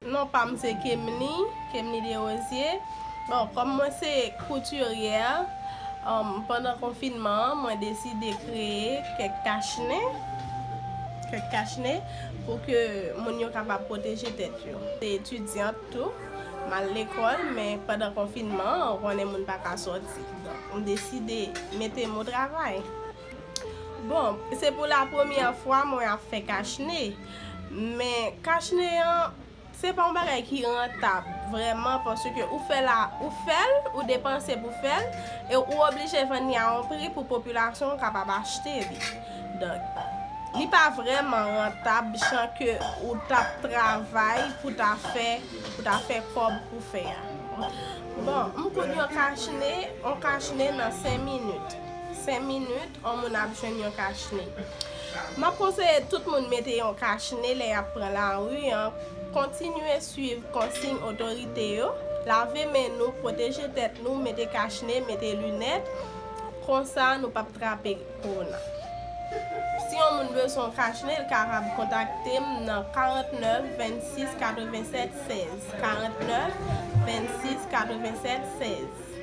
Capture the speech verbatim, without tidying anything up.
Non pa m se Kemny, Kemny Desrosiers. Bon, kòm mwen se koutiryè, um, pandan konfinman an, mwen deside kreye kèk kachnen, kèk kachnen pou ke moun yo kapab pwoteje tèt yo. Se etidyant tou, m al lekòl, men pandan konfinman an, ou konnen moun pa ka sòti. Donk, m deside mete m o travay. Bon, se pou la premyè fwa mwen ap fè kachnen, men kachnen an, se pa yon bagay ki rantab vrèman, paske ou fè la, ou fè l, ou depanse pou fè l, e ou oblije vann li a yon pri pou popilasyon an kapab achte li. Donk, li pa vrèman rantab jan ke ou t ap travay pou ta fè, pou ta fè kòb pou fè a. Bon, m koud yon kachnen, yon kachnen nan senk minit. Senk minit, yon moun ap jwenn yon kachnen. M ap konseye tout moun mete yon kachnen lè y ap pran lari an. Kontinye swiv konsiy otorite yo. Lave men nou, pwoteje tèt nou, mete kachnen, mete linèt. Konsa, nou p ap trape kowona. Si yon moun bezwen yon kachnen, l kapab kontakte m nan karant nèf, vennsis, katrevennsèt, sèz. Karant nèf, vennsis, katrevennsèt, sèz.